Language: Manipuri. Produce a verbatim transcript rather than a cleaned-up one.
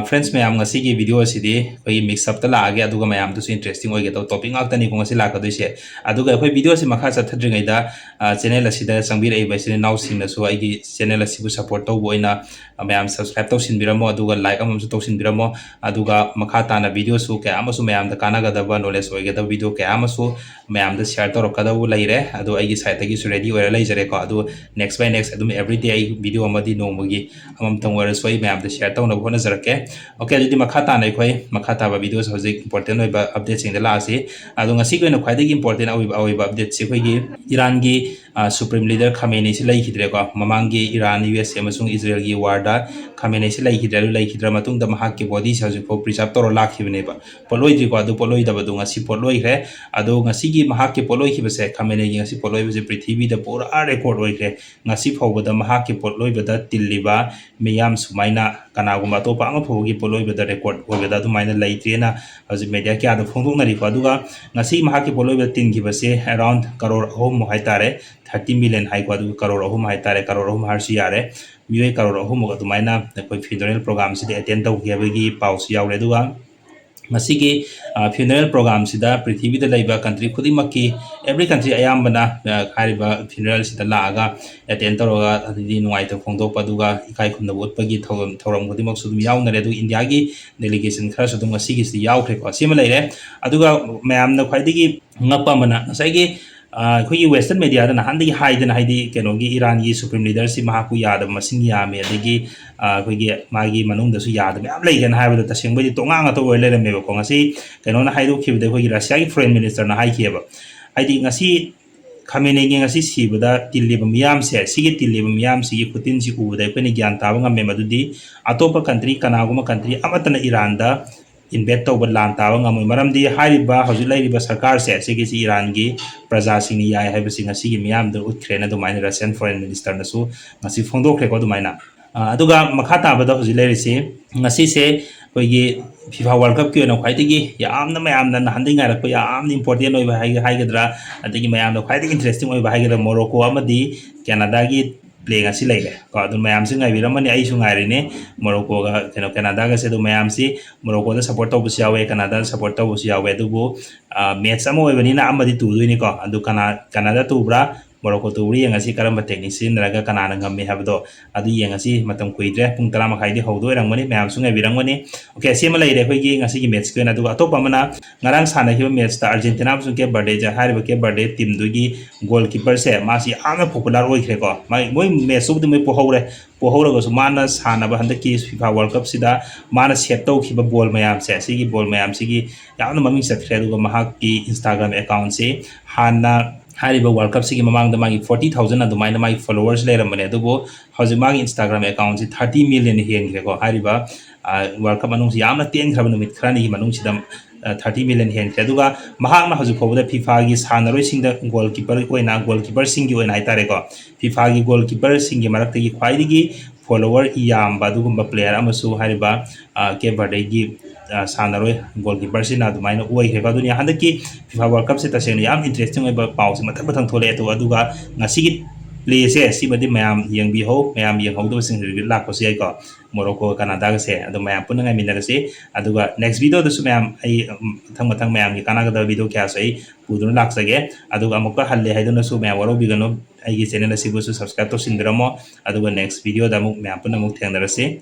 ꯐ꯭ꯔꯦꯟꯁ ꯃꯌꯥꯝ, ꯉꯁꯤꯒꯤ ꯚꯤꯗꯤꯑꯣ ꯑꯁꯤꯗꯤ ꯑꯩꯈꯣꯏꯒꯤ ꯃꯤꯛꯁ ꯑꯞꯇ ꯂꯥꯛꯑꯒꯦ, ꯑꯗꯨꯒ ꯃꯌꯥꯝꯗꯁꯨ ꯏꯟꯇꯔꯦꯁꯇꯤꯡ ꯑꯣꯏꯒꯗꯧꯕ ꯇꯣꯄꯤꯛ ꯉꯥꯛꯇꯅꯤꯀꯣ ꯉꯁꯤ ꯂꯥꯛꯀꯗꯣꯏꯁꯦ꯫ ꯑꯗꯨꯒ ꯑꯩꯈꯣꯏ ꯚꯤꯗꯤꯑꯣꯁꯤ ꯃꯈꯥ ꯆꯠꯊꯗ꯭ꯔꯤꯉꯩꯗ, ꯆꯦꯅꯦꯜ ꯑꯁꯤꯗ ꯆꯪꯕꯤꯔꯛꯏꯕ ꯏꯆꯤꯟ ꯏꯅꯥꯎꯁꯤꯡꯅꯁꯨ ꯑꯩꯒꯤ ꯆꯦꯅꯦꯜ ꯑꯁꯤꯕꯨ ꯁꯄꯣꯔꯠ ꯇꯧꯕ ꯑꯣꯏꯅ ꯃꯌꯥꯝ ꯁꯕꯁꯀ꯭ꯔꯥꯏꯕ ꯇꯧꯁꯤꯟꯕꯤꯔꯝꯃꯣ, ꯑꯗꯨꯒ ꯂꯥꯏꯛ ꯑꯃꯁꯨ ꯇꯧꯁꯤꯟꯕꯤꯔꯝꯃꯣ꯫ ꯑꯗꯨꯒ ꯃꯈꯥ ꯇꯥꯅ ꯚꯤꯗꯤꯑꯣꯁꯨ ꯀꯌꯥ ꯑꯃꯁꯨ ꯃꯌꯥꯝꯗ ꯀꯥꯟꯅꯒꯗꯕ, ꯅꯣꯂꯦꯖ ꯑꯣꯏꯒꯗꯕ ꯚꯤꯗꯤꯑꯣ ꯀꯌꯥ ꯑꯃꯁꯨ ꯃꯌꯥꯝꯗ ꯁꯤꯌꯔ ꯇꯧꯔꯛꯀꯗꯕ ꯂꯩꯔꯦ꯫ ꯑꯗꯨ ꯑꯩꯒꯤ ꯁꯥꯏꯠꯇꯒꯤꯁꯨ ꯔꯦꯗꯤ ꯑꯣꯏꯔ ꯂꯩꯖꯔꯦꯀꯣ꯫ ꯑꯗꯨ next by next ꯑꯗꯨꯝ everyday ꯑꯩ ꯚꯤꯗꯤꯑꯣ ꯑꯃꯗꯤ ꯅꯣꯡꯃꯒꯤ ꯑꯃꯃꯝꯇꯪ ꯑꯣꯏꯔꯁꯨ ꯑꯩ ꯃꯌꯥꯝꯗ ꯁꯤꯌꯔ ꯇꯧꯅꯕ ꯍꯣꯠꯅꯖꯔꯛꯀꯦ꯫ ꯑꯣꯀꯦ, ꯑꯗꯨꯗꯤ ꯃꯈꯥ ꯇꯥꯅ ꯑꯩꯈꯣꯏ ꯃꯈꯥ ꯇꯥꯕ ꯚꯤꯗꯤꯑꯣꯁꯦ ꯍꯧꯖꯤꯛ ꯏꯝꯄꯣꯔꯇꯦꯟ ꯑꯣꯏꯕ ꯑꯞꯗꯦꯠꯁꯤꯡꯗ ꯂꯥꯛꯑꯁꯤ꯫ ꯑꯗꯣ ꯉꯁꯤꯒꯤ ꯑꯣꯏꯅ ꯈ꯭ꯋꯥꯏꯗꯒꯤ ꯏꯝꯄꯣꯔꯇꯦꯟ ꯑꯣꯏꯕ, ꯑꯣꯏꯕ ꯑꯞꯗꯦꯠꯁꯤ ꯑꯩꯈꯣꯏꯒꯤ ꯏꯔꯥꯟꯒꯤ, ꯑ, ꯁꯨꯄ꯭ꯔꯤꯝ ꯂꯤꯗꯔ ꯈꯥꯃꯦꯅꯤꯁꯤ ꯂꯩꯈꯤꯗ꯭ꯔꯦꯀꯣ꯫ ꯃꯃꯥꯡꯒꯤ ꯏꯔꯥꯟ, ꯌꯨ ꯑꯦꯁ ꯑꯦ ꯑꯃꯁꯨꯡ ꯏꯖꯔꯦꯜꯒꯤ ꯋꯥꯔꯗ ꯈꯥꯃꯦꯅꯤꯁꯤ ꯂꯩꯈꯤꯗ꯭ꯔꯦ꯫ ꯑꯗꯨ ꯂꯩꯈꯤꯗ꯭ꯔ ꯃꯇꯨꯡꯗ ꯃꯍꯥꯛꯀꯤ ꯕꯣꯗꯤꯁꯦ ꯍꯧꯖꯤꯛꯐꯥꯎ ꯄ꯭ꯔꯤꯖꯥꯔꯕ ꯇꯧꯔ ꯂꯥꯛꯈꯤꯕꯅꯦꯕ꯫ ꯄꯣꯠꯂꯣꯏꯗ꯭ꯔꯤꯀꯣ꯫ ꯑꯗꯨ ꯄꯣꯠꯂꯣꯏꯗꯕꯗꯣ ꯉꯁꯤ ꯄꯣꯠꯂꯣꯏꯈ꯭ꯔꯦ꯫ ꯑꯗꯣ ꯉꯁꯤꯒꯤ ꯃꯍꯥꯛꯀꯤ ꯄꯣꯠꯂꯣꯏꯈꯤꯕꯁꯦ, ꯈꯥꯃꯦꯅꯤꯒꯤ ꯉꯁꯤ ꯄꯣꯠꯂꯣꯏꯕꯁꯦ ꯄ꯭ꯔꯤꯊꯤꯕꯤꯗ ꯄꯨꯔꯥ ꯔꯦꯀꯣꯔꯗ ꯑꯣꯏꯈ꯭ꯔꯦ꯫ ꯉꯁꯤ ꯐꯥꯎꯕꯗ ꯃꯍꯥꯛꯀꯤ ꯄꯣꯠꯂꯣꯏꯕꯗ ꯇꯤꯜꯂꯤꯕ ꯃꯤꯌꯥꯝ ꯁꯨꯃꯥꯏꯅ ꯀꯅꯥꯒꯨꯝꯕ ꯑꯇꯣꯞꯄ ꯑꯃ ꯐꯥꯎꯕꯒꯤ ꯄꯣꯠꯂꯣꯏꯕꯗ ꯔꯦꯀꯣꯔꯗ ꯑꯣꯏꯕꯗ ꯑꯗꯨꯃꯥꯏꯅ ꯂꯩꯇ꯭ꯔꯦꯅ ꯍꯧꯖꯤꯛ ꯃꯦꯗꯤꯌꯥ ꯀꯌꯥꯗ ꯐꯣꯡꯗꯣꯛꯅꯔꯤꯀꯣ꯫ ꯑꯗꯨꯒ ꯉꯁꯤ ꯃꯍꯥꯛꯀꯤ ꯄꯣꯠꯂꯣꯏꯕꯗ ꯇꯤꯟꯈꯤꯕꯁꯦ ꯑꯦꯔꯥꯎꯟ ꯀꯔꯣꯔ ꯑꯍꯨꯝꯃꯨꯛ ꯍꯥꯏꯇꯥꯔꯦ, ꯊꯥꯔꯇꯤ ꯃꯤꯂꯤꯌꯟ ꯍꯥꯏꯀꯣ꯫ ꯑꯗꯨꯒ ꯀꯔꯣꯔ ꯑꯍꯨꯝ ꯍꯥꯏꯇꯥꯔꯦ, ꯀꯔꯣꯔ ꯑꯍꯨꯝ ꯍꯥꯏꯔꯁꯨ ꯌꯥꯔꯦ, ꯃꯤꯑꯣꯏ ꯀꯔꯣꯔ ꯑꯍꯨꯝꯃꯨꯛ ꯑꯗꯨꯃꯥꯏꯅ ꯑꯩꯈꯣꯏ ꯐ꯭ꯌꯨꯅꯔꯦꯜ ꯄ꯭ꯔꯣꯒꯥꯝꯁꯤꯗ ꯑꯦꯇꯦꯟ ꯇꯧꯈꯤꯕꯒꯤ ꯄꯥꯎꯁꯨ ꯌꯥꯎꯔꯦ꯫ ꯑꯗꯨꯒ ꯃꯁꯤꯒꯤ, ꯑ, ꯐ꯭ꯌꯨꯅꯔꯦꯜ ꯄ꯭ꯔꯣꯒꯥꯝꯁꯤꯗ ꯄ꯭ꯔꯤꯊꯤꯕꯤꯗ ꯂꯩꯕ ꯀꯟꯇ꯭ꯔꯤ ꯈꯨꯗꯤꯡꯃꯛꯀꯤ, ꯑꯦꯕ꯭ꯔꯤ ꯀꯟꯇ꯭ꯔꯤ ꯑꯌꯥꯝꯕꯅ, ꯑ, ꯍꯥꯏꯔꯤꯕ ꯐ꯭ꯌꯨꯅꯔꯦꯜꯁꯤꯗ ꯂꯥꯛꯑꯒ ꯑꯦꯇꯦꯟ ꯇꯧꯔꯒ ꯑꯗꯨꯗꯤ ꯅꯨꯡꯉꯥꯏꯇꯕ ꯐꯣꯡꯗꯣꯛꯄ, ꯑꯗꯨꯒ ꯏꯀꯥꯏ ꯈꯨꯝꯅꯕ ꯎꯠꯄꯒꯤ ꯊꯧꯔꯝ, ꯊꯧꯔꯝ ꯈꯨꯗꯤꯡꯃꯛꯁꯨ ꯑꯗꯨꯝ ꯌꯥꯎꯅꯔꯦ꯫ ꯑꯗꯨꯒ ꯏꯟꯗꯤꯌꯥꯒꯤ ꯗꯦꯂꯤꯒꯦꯁꯟ ꯈꯔꯁꯨ ꯑꯗꯨꯝ ꯉꯁꯤꯒꯤꯁꯤꯗ ꯌꯥꯎꯈ꯭ꯔꯦꯀꯣ꯫ ꯁꯤꯃ ꯂꯩꯔꯦ꯫ ꯑꯗꯨꯒ ꯃꯌꯥꯝꯅ ꯈ꯭ꯋꯥꯏꯗꯒꯤ ꯉꯛꯄ ꯑꯃꯅ ꯉꯁꯥꯏꯒꯤ, ꯑ, ꯑꯩꯈꯣꯏꯒꯤ ꯋꯦꯁꯇꯔꯟ ꯃꯦꯗꯤꯌꯥꯗ ꯅꯍꯥꯟꯗꯒꯤ ꯍꯥꯏꯗꯅ, ꯍꯥꯏꯗꯤ ꯀꯩꯅꯣꯒꯤ ꯏꯔꯥꯟꯒꯤ ꯁꯨꯄ꯭ꯔꯤꯝ ꯂꯤꯗꯔꯁꯤ ꯃꯍꯥꯛꯄꯨ ꯌꯥꯗꯕ ꯃꯁꯤꯡ ꯌꯥꯝꯃꯦ, ꯑꯗꯒꯤ, ꯑ, ꯑꯩꯈꯣꯏꯒꯤ ꯃꯥꯒꯤ ꯃꯅꯨꯡꯗꯁꯨ ꯌꯥꯗꯕ ꯃꯌꯥꯝ ꯂꯩꯒꯅ ꯍꯥꯏꯕꯗ ꯇꯁꯦꯡꯕꯩꯗꯤ ꯇꯣꯉꯥꯟ ꯉꯥꯛꯇ ꯑꯣꯏꯔ ꯂꯩꯔꯝꯃꯦꯕꯀꯣ꯫ ꯉꯁꯤ ꯀꯩꯅꯣꯅ ꯍꯥꯏꯗꯣꯛꯈꯤꯕꯗ ꯑꯩꯈꯣꯏꯒꯤ ꯔꯁꯤꯌꯥꯒꯤ ꯐꯣꯔꯦꯟ ꯃꯤꯅꯤꯁꯇꯔꯅ ꯍꯥꯏꯈꯤꯑꯕ, ꯍꯥꯏꯗꯤ ꯉꯁꯤ ꯈꯥꯃꯦꯅꯦꯒꯤ ꯉꯁꯤ ꯁꯤꯕꯗ ꯇꯤꯜꯂꯤꯕ ꯃꯤꯌꯥꯝꯁꯦ, ꯁꯤꯒꯤ ꯇꯤꯜꯂꯤꯕ ꯃꯤꯌꯥꯝꯁꯤꯒꯤ ꯈꯨꯇꯤꯟꯁꯤ ꯎꯕꯗ ꯑꯩꯈꯣꯏꯅ ꯒ꯭ꯌꯥꯟ ꯇꯥꯕ ꯉꯝꯃꯦ꯫ ꯃꯗꯨꯗꯤ ꯑꯇꯣꯞꯄ ꯀꯟꯇ꯭ꯔꯤ, ꯀꯅꯥꯒꯨꯝꯕ ꯀꯟꯇ꯭ꯔꯤ ꯑꯃꯠꯇꯅ ꯏꯔꯥꯟꯗ ꯏꯟꯚꯦꯠ ꯇꯧꯕ, ꯂꯥꯟ ꯇꯥꯕ ꯉꯝꯃꯣꯏ꯫ ꯃꯔꯝꯗꯤ ꯍꯥꯏꯔꯤꯕ ꯍꯧꯖꯤꯛ ꯂꯩꯔꯤꯕ ꯁꯔꯀꯥꯔꯁꯦ, ꯁꯤꯒꯤꯁꯤ ꯏꯔꯥꯟꯒꯤ ꯄ꯭ꯔꯖꯥꯁꯤꯡꯅ ꯌꯥꯏ ꯍꯥꯏꯕꯁꯤ ꯉꯁꯤꯒꯤ ꯃꯤꯌꯥꯝꯗ ꯎꯠꯈ꯭ꯔꯦꯅ ꯑꯗꯨꯃꯥꯏꯅ ꯔꯁꯤꯌꯥꯟ ꯐꯣꯔꯦꯟ ꯃꯤꯅꯤꯁꯇꯔꯅꯁꯨ ꯉꯁꯤ ꯐꯣꯡꯗꯣꯛꯈ꯭ꯔꯦꯀꯣ꯫ ꯑꯗꯨꯃꯥꯏꯅ, ꯑ, ꯑꯗꯨꯒ ꯃꯈꯥ ꯇꯥꯕꯗ ꯍꯧꯖꯤꯛ ꯂꯩꯔꯤꯁꯤ, ꯉꯁꯤꯁꯦ ꯑꯩꯈꯣꯏꯒꯤ ꯐꯤꯐꯥ ꯋꯥꯔꯜ ꯀꯞꯀꯤ ꯑꯣꯏꯅ ꯈ꯭ꯋꯥꯏꯗꯒꯤ ꯌꯥꯝꯅ ꯃꯌꯥꯝꯅ ꯅꯍꯥꯟꯗꯒꯤ ꯉꯥꯏꯔꯛꯄ ꯌꯥꯝꯅ ꯏꯝꯄꯣꯔꯇꯦꯟ ꯑꯣꯏꯕ ꯍꯥꯏ-, ꯍꯥꯏꯒꯗ꯭ꯔꯥ, ꯑꯗꯒꯤ ꯃꯌꯥꯝꯅ ꯈ꯭ꯋꯥꯏꯗꯒꯤ ꯏꯟꯇꯔꯦꯁꯇꯤꯡ ꯑꯣꯏꯕ ꯍꯥꯏꯒꯗ꯭ꯔꯥ, ꯃꯣꯔꯣꯀꯣ ꯑꯃꯗꯤ ꯀꯦꯅꯥꯗꯥꯒꯤ ꯄ꯭ꯂꯦ ꯉꯁꯤ ꯂꯩꯔꯦ ꯀꯣ꯫ ꯑꯗꯨ ꯃꯌꯥꯝꯁꯨ ꯉꯥꯏꯕꯤꯔꯝꯃꯅꯤ, ꯑꯩꯁꯨ ꯉꯥꯏꯔꯤꯅꯦ꯫ ꯃꯣꯔꯣꯀꯣꯒ ꯀꯩꯅꯣ ꯀꯅꯥꯗꯥꯒꯁꯦ꯫ ꯑꯗꯨ ꯃꯌꯥꯝꯁꯤ ꯃꯣꯔꯣꯀꯣꯗ ꯁꯞꯄꯣꯔꯠ ꯇꯧꯕꯁꯨ ꯌꯥꯎꯋꯦ, ꯀꯅꯥꯗꯥꯗ ꯁꯞꯄꯣꯔꯠ ꯇꯧꯕꯁꯨ ꯌꯥꯎꯋꯦ꯫ ꯑꯗꯨꯕꯨ ꯃꯦꯠꯆ ꯑꯃ ꯑꯣꯏꯕꯅꯤꯅ ꯑꯃꯗꯤ ꯇꯨꯗꯣꯏꯅꯤꯀꯣ꯫ ꯑꯗꯨ ꯀꯅꯥ ꯀꯅꯥꯗꯥ ꯇꯨꯕ꯭ꯔꯥ, ꯃꯣꯔꯣꯀꯣ ꯇꯨꯕ꯭ꯔꯥ ꯌꯦꯡꯉꯁꯤ, ꯀꯔꯝꯕ ꯇꯦꯛꯅꯤꯛ ꯁꯤꯖꯤꯟꯅꯔꯒ ꯀꯅꯥꯅ ꯉꯝꯃꯤ ꯍꯥꯏꯕꯗꯣ꯫ ꯑꯗꯨ ꯌꯦꯡꯉꯁꯤ꯫ ꯃꯇꯝ ꯀꯨꯏꯗ꯭ꯔꯦ, ꯄꯨꯡ ꯇꯔꯥ ꯃꯈꯥꯏꯗꯤ ꯍꯧꯗꯣꯏ ꯑꯣꯏꯔꯝꯒꯅꯤ, ꯃꯌꯥꯝꯁꯨ ꯉꯥꯏꯕꯤꯔꯝꯒꯅꯤ꯫ ꯑꯣꯀꯦ, ꯁꯤꯃ ꯂꯩꯔꯦ ꯑꯩꯈꯣꯏꯒꯤ ꯉꯁꯤꯒꯤ ꯃꯦꯠꯆꯀꯤ ꯑꯣꯏꯅ꯫ ꯑꯗꯨꯒ ꯑꯇꯣꯞꯄ ꯑꯃꯅ ꯉꯔꯥꯡ ꯁꯥꯟꯅꯈꯤꯕ ꯃꯦꯠꯆꯇ ꯑꯥꯔꯖꯦꯟꯇꯤꯅꯥ ꯑꯃꯁꯨꯡ ꯀꯦꯞ ꯕꯔꯗꯦꯁꯦ, ꯍꯥꯏꯔꯤꯕ ꯀꯦꯞ ꯕꯔꯗꯦ ꯇꯤꯝꯗꯨꯒꯤ ꯒꯣꯜ ꯀꯤꯄꯔꯁꯦ ꯃꯥꯁꯤ ꯌꯥꯝꯅ ꯄꯣꯄꯨꯂꯔ ꯑꯣꯏꯈ꯭ꯔꯦꯀꯣ꯫ ꯃꯥꯏ ꯃꯣꯏ ꯃꯦꯠꯆꯇꯨꯕꯨꯗꯤ ꯃꯣꯏ ꯄꯣꯍꯧꯔꯦ, ꯄꯣꯍꯧꯔꯒꯁꯨ ꯃꯥꯅ ꯁꯥꯟꯅꯕ ꯍꯟꯗꯛꯀꯤ ꯐꯤꯐꯥ ꯋꯥꯔꯜ ꯀꯞꯁꯤꯗ ꯃꯥꯅ ꯁꯦꯞ ꯇꯧꯈꯤꯕ ꯕꯣꯜ ꯃꯌꯥꯝꯁꯦ, ꯁꯤꯒꯤ ꯕꯣꯜ ꯃꯌꯥꯝꯁꯤꯒꯤ ꯌꯥꯝꯅ ꯃꯃꯤꯡ ꯆꯠꯈ꯭ꯔꯦ꯫ ꯑꯗꯨꯒ ꯃꯍꯥꯛꯀꯤ ꯏꯟꯁꯇꯥꯒ꯭ꯔꯥꯝ ꯑꯦꯀꯥꯎꯟꯁꯤ ꯍꯥꯟꯅ ꯍꯥꯏꯔꯤꯕ ꯋꯥꯔꯜ ꯀꯞꯁꯤꯒꯤ ꯃꯃꯥꯡꯗ ꯃꯥꯒꯤ ꯐꯣꯔꯇꯤ ꯊꯥꯎꯖꯟ ꯑꯗꯨꯃꯥꯏꯅ ꯃꯥꯒꯤ ꯐꯣꯂꯣꯋꯔꯁ ꯂꯩꯔꯝꯕꯅꯦ꯫ ꯑꯗꯨꯕꯨ ꯍꯧꯖꯤꯛ ꯃꯥꯒꯤ ꯏꯟꯁꯇꯥꯒ꯭ꯔꯥꯝ ꯑꯦꯀꯥꯎꯟꯁꯤ ꯊꯥꯔꯇꯤ ꯃꯤꯂꯤꯌꯟ ꯍꯦꯟꯈ꯭ꯔꯦꯀꯣ꯫ ꯍꯥꯏꯔꯤꯕ ꯋꯥꯔꯜ ꯀꯞ ꯃꯅꯨꯡꯁꯤ ꯌꯥꯝꯅ ꯇꯦꯟꯈ꯭ꯔꯕ ꯅꯨꯃꯤꯠ ꯈꯔꯅꯤꯒꯤ ꯃꯅꯨꯡꯁꯤꯗ ꯊꯥꯔꯇꯤ ꯃꯤꯂꯤꯌꯟ ꯍꯦꯟꯈ꯭ꯔꯦ꯫ ꯑꯗꯨꯒ ꯃꯍꯥꯛꯅ ꯍꯧꯖꯤꯛ ꯐꯥꯎꯕꯗ ꯐꯤꯐꯥꯒꯤ ꯁꯥꯟꯅꯔꯣꯏꯁꯤꯡꯗ ꯒꯣꯜ ꯀꯤꯄꯔ ꯑꯣꯏꯅ, ꯒꯣꯜ ꯀꯤꯄꯔꯁꯤꯡꯒꯤ ꯑꯣꯏꯅ ꯍꯥꯏꯇꯥꯔꯦꯀꯣ, ꯐꯤꯐꯥꯒꯤ ꯒꯣꯜ ꯀꯤꯄꯔꯁꯤꯡꯒꯤ ꯃꯔꯛꯇꯒꯤ ꯈ꯭ꯋꯥꯏꯗꯒꯤ ꯐꯣꯂꯣꯋꯔ ꯌꯥꯝꯕ ꯑꯗꯨꯒꯨꯝꯕ ꯄ꯭ꯂꯦꯌꯔ ꯑꯃꯁꯨ ꯍꯥꯏꯔꯤꯕ ꯀꯦꯞ ꯕꯔꯗꯦꯒꯤ ꯁꯥꯟꯅꯔꯣꯏ ꯒꯣꯜ ꯀꯤꯄꯔꯁꯤꯅ ꯑꯗꯨꯃꯥꯏꯅ ꯑꯣꯏꯈ꯭ꯔꯦꯀꯣ꯫ ꯑꯗꯨꯅ ꯍꯟꯗꯛꯀꯤ ꯐꯤꯐꯥ ꯋꯥꯔꯜ ꯀꯞꯁꯦ ꯇꯁꯦꯡꯅ ꯌꯥꯝ ꯏꯟꯇꯔꯦꯁꯇꯤꯡ ꯑꯣꯏꯕ ꯄꯥꯎꯁꯦ ꯃꯊꯪ ꯃꯊꯪ ꯊꯣꯛꯂꯛꯑꯦ꯫ ꯑꯗꯨ ꯑꯗꯨꯒ ꯉꯁꯤꯒꯤ ꯄ꯭ꯂꯦꯁꯦ ꯁꯤꯃꯗꯤ ꯃꯌꯥꯝ ꯌꯦꯡꯕꯤꯍꯧ, ꯃꯌꯥꯝ ꯌꯦꯡꯍꯧꯗꯕꯁꯤꯡ ꯂꯥꯛꯄꯁꯨ ꯌꯥꯏꯀꯣ꯫ ꯃꯣꯔꯣꯀꯣ ꯀꯅꯥꯗꯥꯒꯁꯦ ꯑꯗꯨꯝ ꯃꯌꯥꯝ ꯄꯨꯟꯅ ꯉꯥꯏꯃꯤꯟꯅꯔꯁꯤ꯫ ꯑꯗꯨꯒ ꯅꯦꯛꯁ ꯚꯤꯗꯤꯑꯣꯗꯁꯨ ꯃꯌꯥꯝ ꯑꯩ ꯎꯝ, ꯃꯊꯪ ꯃꯊꯪ ꯃꯌꯥꯝꯒꯤ ꯀꯥꯟꯅꯒꯗꯕ ꯚꯤꯗꯤꯑꯣ ꯀꯌꯥꯁꯨ ꯑꯩ ꯄꯨꯗꯨꯅ ꯂꯥꯛꯆꯒꯦ꯫ ꯑꯗꯨꯒ ꯑꯃꯨꯛꯀ ꯍꯜꯂꯦ ꯍꯥꯏꯗꯨꯅꯁꯨ ꯃꯌꯥꯝ ꯋꯥꯔꯧꯕꯤꯒꯅꯨ, ꯑꯩꯒꯤ ꯆꯦꯅꯦꯜ ꯑꯁꯤꯕꯨꯁꯨ ꯁꯕꯁꯀ꯭ꯔꯥꯏꯕ ꯇꯧꯁꯤꯟꯕꯤꯔꯝꯃꯣ꯫ ꯑꯗꯨꯒ ꯅꯦꯛꯁ ꯚꯤꯗꯤꯑꯣꯗ ꯑꯃꯨꯛ ꯃꯌꯥꯝ ꯄꯨꯟꯅ ꯑꯃꯨꯛ ꯊꯦꯡꯅꯔꯁꯤ꯫